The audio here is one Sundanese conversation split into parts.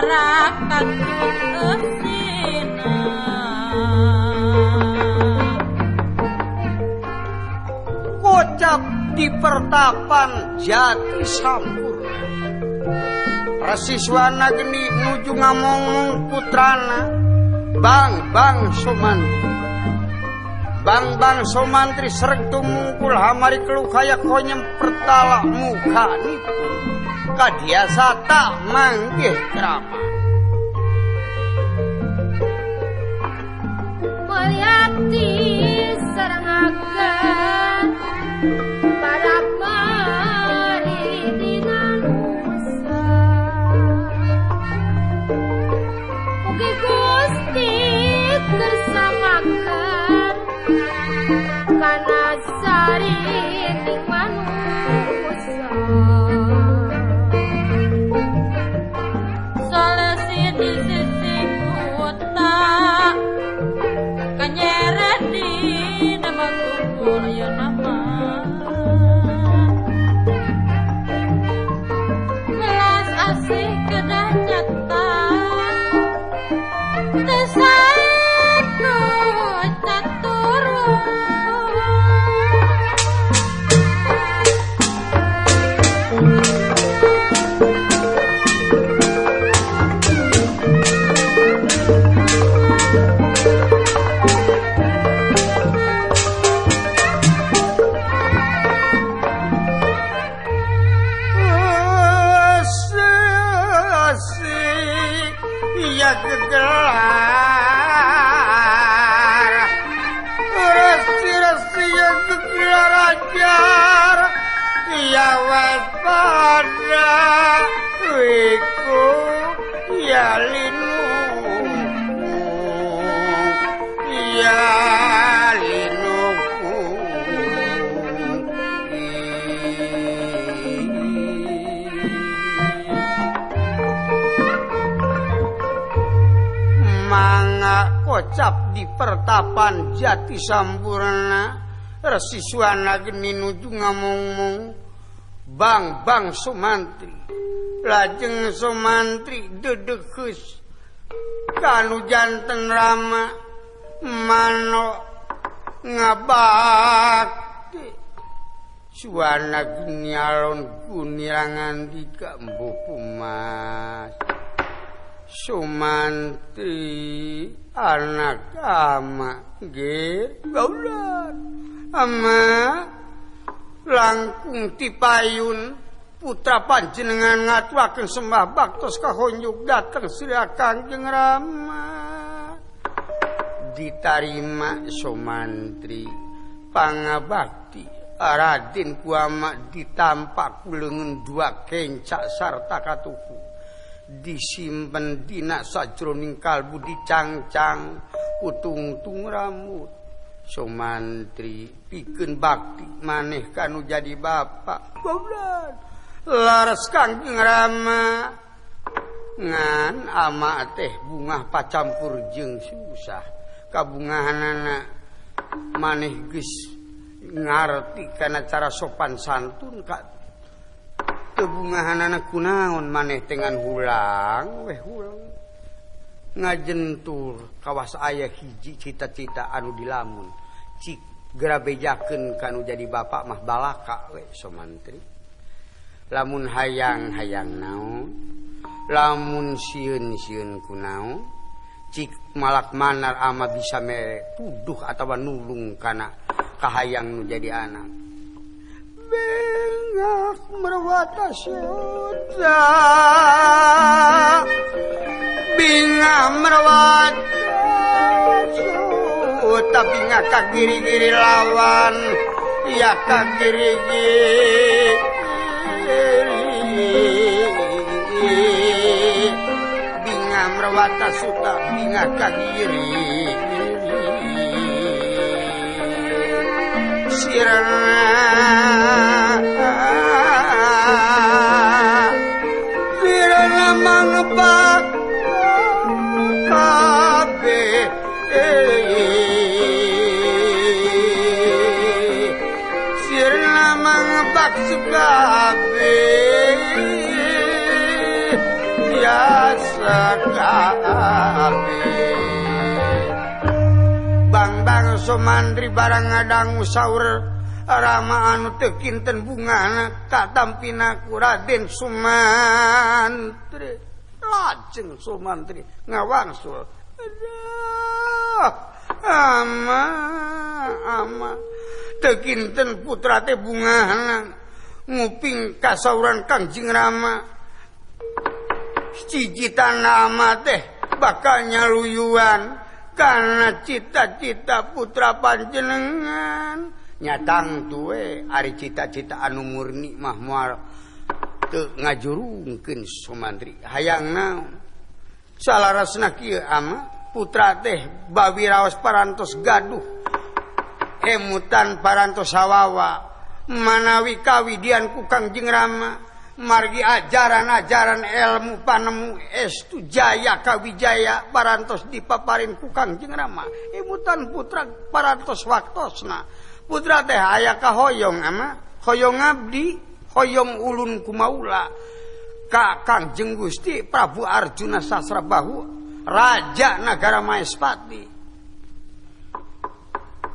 Tarakan eusina kocap di pertapan Jati Sampurna. Resi Suwana geni nuju ngamong putrana Bang Bang Somantri. Bang Bang Somantri sereg tumungkul hamari kelukaya konyem pertala muka nipun kadiasata manggih krama. Mulyati sarangaken para maridina nusa. Mugi Gusti kersamaken kana sarining manusa. Solesi di sisi kota kanyeren di nama kubur ya nama belas asih kedah nyata tesaku caturun. Kocap di pertapan Jati Sampurna. Resi Suwana geni nuju ngamong-mong Bang Bang Somantri. Lajeng Somantri dedekeus kanu janten Rama mano ngabakti. Suwana geni alon gunirangan dika embuh mas Sumantri anak ama nggih gaulan ama langkung tipayun putra panjenengan ngaturaken sembah baktos kahonjuk dateng Sri Kangjeng Rama. Ditarima Somantri pangabakti Raden kuama ditampak kulengen dua kencak sarta katuhu disimpen dina sajroning kalbu dicangcang kutungtung rambut. Somantri pikeun bakti maneh kanu jadi bapak goblok laras Kangjeng Rama ngan ama teh bungah pacampur jeung susah kabungahanana maneh geus ngarti kana cara sopan santun ka kebungahanana kunaon maneh tengan hulang weh hulang ngajentur kawas aya hiji cita-cita anu dilamun cik grabejakeun kanu jadi bapak mah balaka we Somantri. Lamun hayang-hayang naon, lamun sieun-sieun kunaon, cik malak manar ama bisa mere tuduh atawa nulung kana kahayang nu jadi anak. Bengak merwata suda, bingah merwata suda, bingah kagiri-giri lawan, ya kagiri-giri. Bingah merwata suda, bingah kagiri. Sirna sirna mangbak kabeh sirna mangbak kabeh biasa. kabeh. Bang-bang Somantri barang ngadangu saur Rama anu teu kinten bungana katampina ku Raden Sumantri. Lajeng Sumantri ngawangsul. Aduh, ama ama teu kinten putra teh bungahna nguping kasauran Kangjeng Rama. Cicitan ama teh bakal nyaluyuan karena cita-cita putra panjenengan. Nyatang tuwe ari cita-cita anu murni mah moal teu ngajurungkeun Sumantri. Hayang naon salarasna kieu ama putra teh bawiraos parantos gaduh emutan parantos hawawa manawi kawidian ku Kangjeng Rama margi ajaran-ajaran ilmu panemu estu jaya kawijaya parantos dipaparin ku Kangjeng Rama. Emutan putra parantos waktosna putra teh aya kahoyong ama hoyong abdi hoyong ulun kumaula ka Kangjeng Gusti Prabu Arjuna Sasrabahu raja nagara Maespati.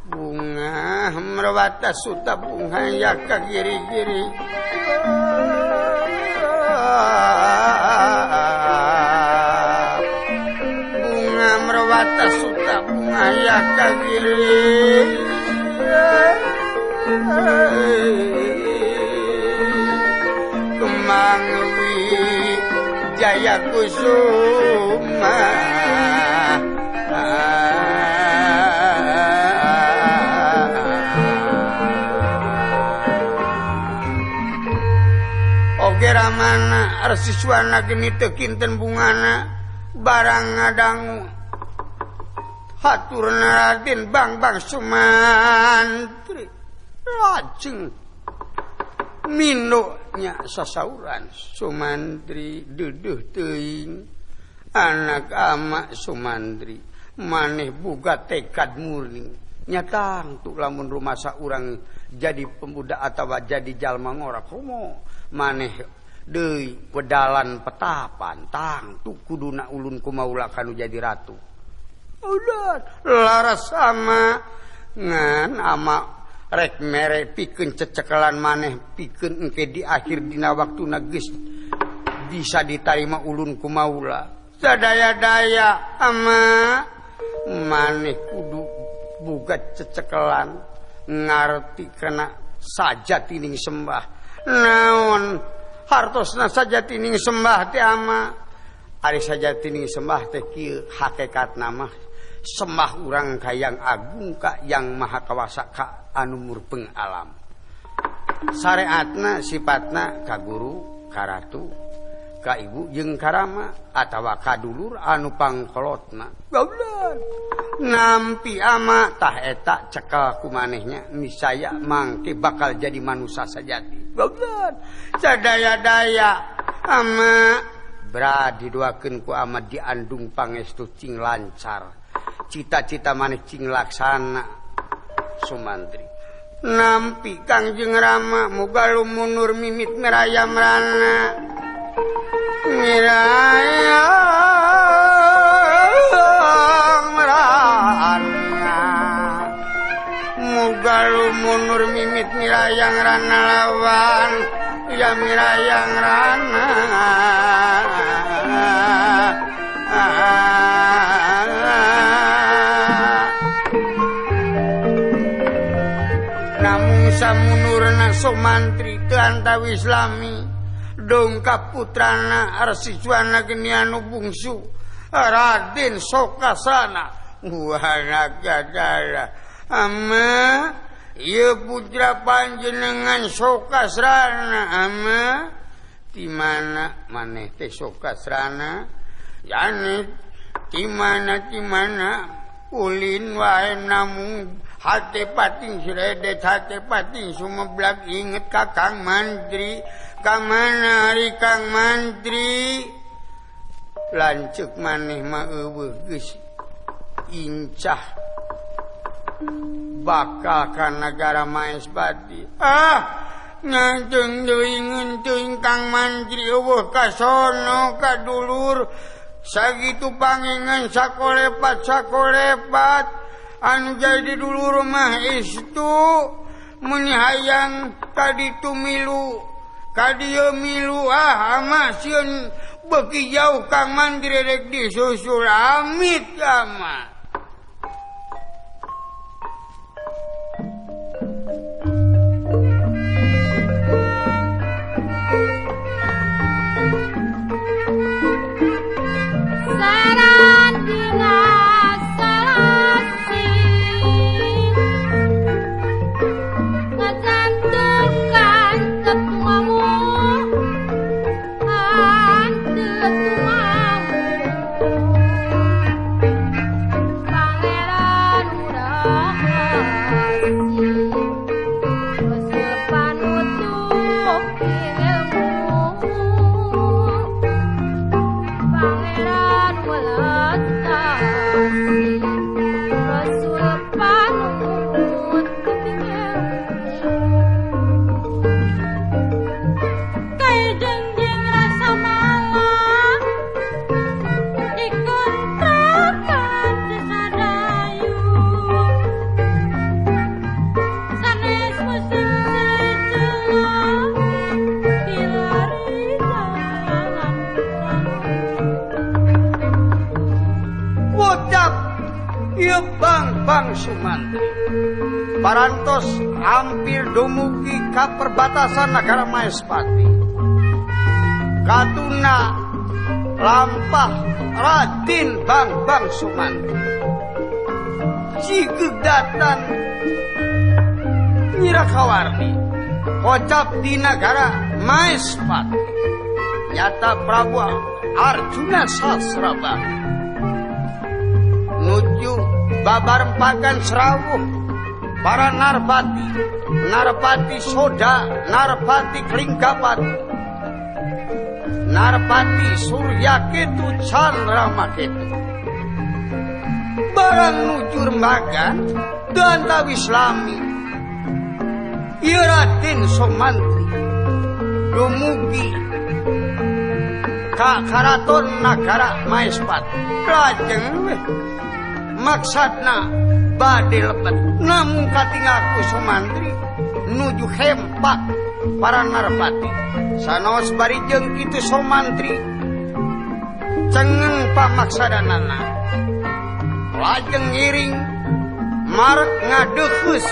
Bunga merwata suta bunga ya ka kiri-kiri. Bunga merwata suta bunga ya ka kiri. Kemang Wijaya Kusuma. Oge ramana arsiswana geni teu kinten bungana barang ngadangu haturna Raden Bang-bang Sumantri. Lajeng minuknya sasauran Sumantri deudeuh teuing anak ama Sumantri maneh boga tekad murni. Nyatang tu lamun rumasa urang jadi pemuda atawa jadi jalma ngora komo maneh deui wedalan petapan tang tu kuduna ulun kumaula kanu jadi ratu. Udah laras ama ngan ama rek mere pikeun cecekelan maneh pikeun engke di akhir dina waktuna geus bisa ditarima ulun kumaula. Sadaya-daya ama maneh kudu boga cecekelan ngarti kana sajatining sembah. Naon hartosna sajatining sembah teh ama? Ari sajatining sembah teh kieu hakikatna mah sembah urang ka yang agung ka yang maha kawasa ka anu murpeng alam. Syariatna sifatna ka guru, ka ratu, ka ibu jeung ka rama atawa ka dulur anu pangkolotna. Goblok. Nampi ama tah eta cekel ku manehnya niscaya mangke bakal jadi manusia sejati. Goblok. Sadaya-daya ama bra didoakeun ku ama diandung pangestu cing lancar. Cita-cita maneh cing laksana Sumantri. Nampi Kangjeng Rama muga lumunur mimit miraya merana. Miraya merana. Muga lumunur mimit mirayang rana lawan ya mirayang rana. Namung samunurna Sumantri teu antawis lami dongkap putrana Arsiswana geni anu bungsu Raden Sokasana. Wah ama ieu putra panjenengan Sokasrana ama di mana maneh teh Sokasrana yani di mana ulin wae namung hate pating sredet hate pating sumeblak inget ka Kang Mantri. Ka mana ari Kang Mantri lanceuk maneh mah eueuh geus incah bakal ka nagara Maespati. Ah nganteung deui ngeunteung Kang Mantri eueuh ka sono ka dulur Sagitu pangingan sakolepat sakolepat anu jadi dulur mah istu mun hayang kaditu milu kadieu milu ah ama sieun beuki jauh Kang Mantri rek disusul amit ama. Bang Sumantri parantos hampir dumugi ka perbatasan negara Maespati. Katuna lampah Raden Bang Sumantri jigegdatan Nyirakawarni kocap di negara Maespati. Nyata Prabu Arjuna Sasrabahu nuju babarempagan serawuh para narpati, narpati soda, narpati klinggapati, narpati suryaketu candramaketu. Barang nuju rembagan dan tawis lami ieu Raden Somantri dumugi ka karaton nagara Maespati. Lajeng weh maksudna bade lebet namung katingaku Sumantri nuju hempak para narpati. Sanaos bari jeung kitu Somantri cengeng pamaksadanana lajeng ngiring marek ngadeukeus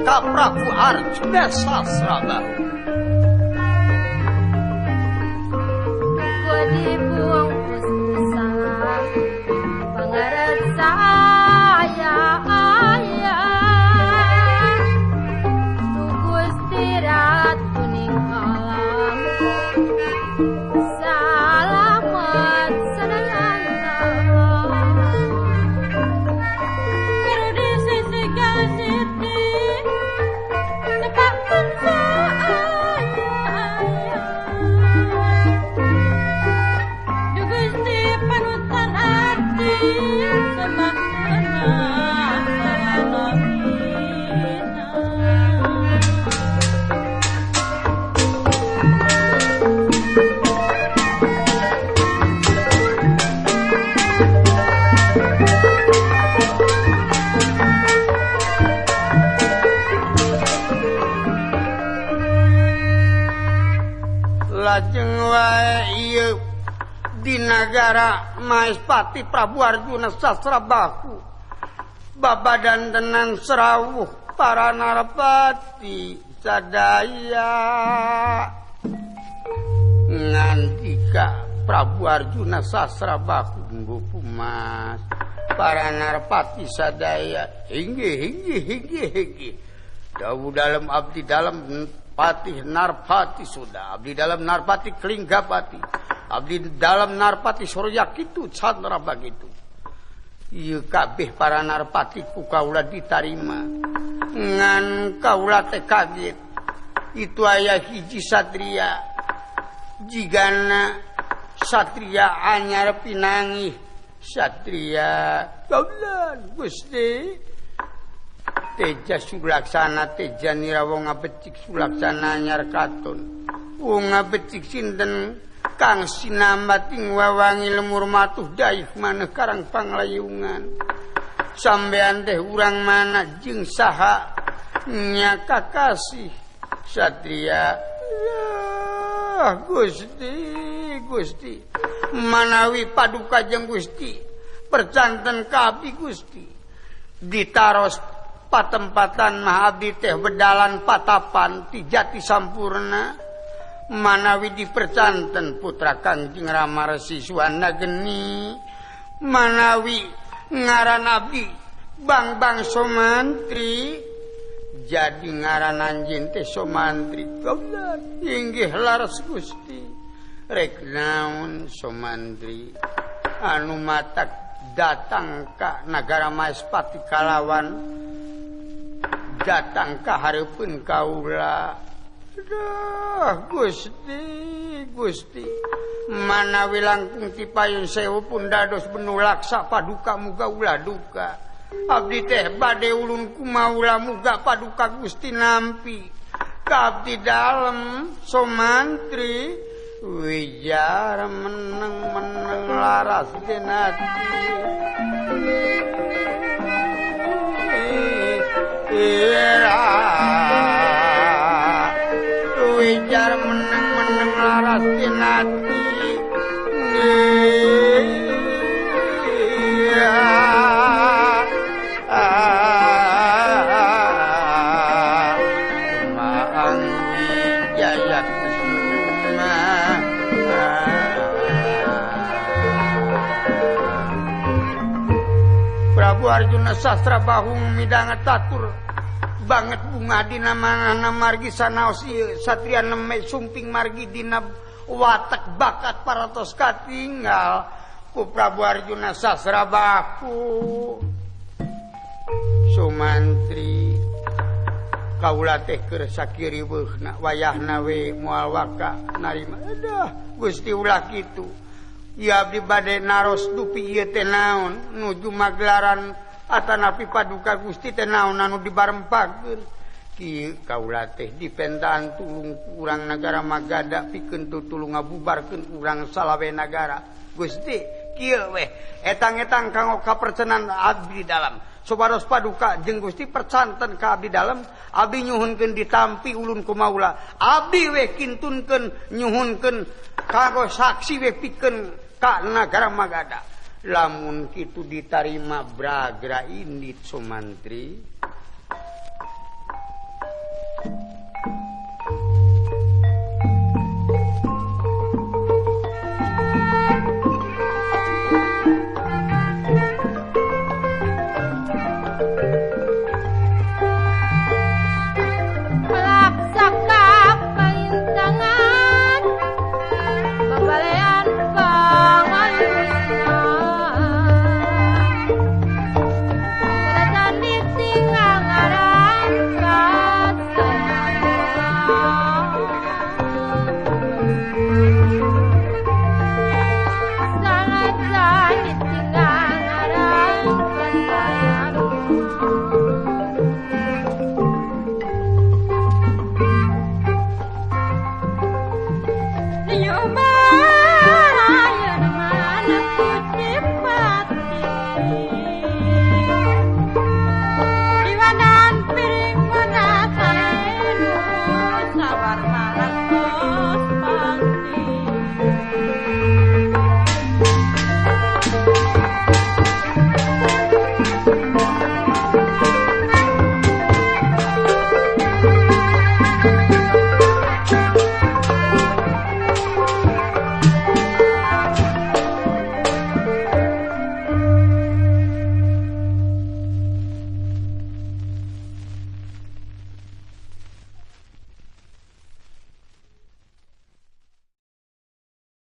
ka Prabu Arjuna Sasrabahu. Lajeng wae ieu di nagara Maespati Prabu Arjuna Sasrabahu babadan tenan serawuh para narpati sadaya. Ngandika Prabu Arjuna Sasrabahu mbuh mas para narpati sadaya inggih inggih inggih inggih dawuh dalem abdi dalem Patih Narpati sudah, abdi dalam Narpati Klinggapati, abdi dalam Narpati Suryakitu Chandra bagitu. Ieu kabeh para Narpati ku kaula ditarima. Ngan kaula teh kaget. Itu aya hiji satria jigana satria anyar pinangih satria kaulan Gusti. Teja Sulaksana teja nira wong ngabecik Sulaksana anyar katon. Wong ngabecik sinten Kang sinambat ing wawangi lemur matuh daih maneh karang panglayungan. Sampean teh urang mana jeung saha nya kakasih satria. Ya Gusti Gusti manawi paduka jeung Gusti percanten ka abdi Gusti ditaros patempatan mah abdi teh bedalan patapan ti jati sampurna manawi dipercanten putra Kangjeng Rama Resi Suwana geni manawi ngaran abdi Bang-bang Somantri jadi ngaran anjeun teh Somantri goblok inggih laras Gusti rek naon Somantri anu matak datang ka nagara Maespati kalawan datang ka hareupeun kaula. Aduh Gusti Gusti manawi langkung ti payun sewu pun dados benulaksa paduka muga ulah duka abdi teh bade ulun kumaula muga paduka Gusti nampi ka abdi dalem Somantri wijar meneng-meneng laras dinati wijar meneng-meneng laras dinati. Prabu Arjuna sastra bahung midanget tatur banget bunga dina manana margi sanaos ieu satria neme sumping margi dina watek bakat paratos katinggal ku Prabu Arjuna sastra baku. Sumantri kaula teh keur sakiriweuhna wayahna we moal waka narima. Aduh Gusti ulah kitu. Ya abdi bade naros dupi ieu teh naon nuju magelaran atanapi paduka Gusti teh naon anu dibarempakeun. Kieu kaula teh dipentaan tulung urang nagara Magadha pikeun tutulung ngabubarkeun urang salawe nagara. Gusti kieu weh etang-etang kanggo kapercenan abdi dalam supados paduka jeung Gusti percanten ka abdi dalam abdi nyuhunkeun ditampi ulun kumaula abdi weh kintunkeun nyuhunkeun kanggo saksi weh pikeun ka nagara Magadha. Lamun kitu ditarima bragra indit Sumantri.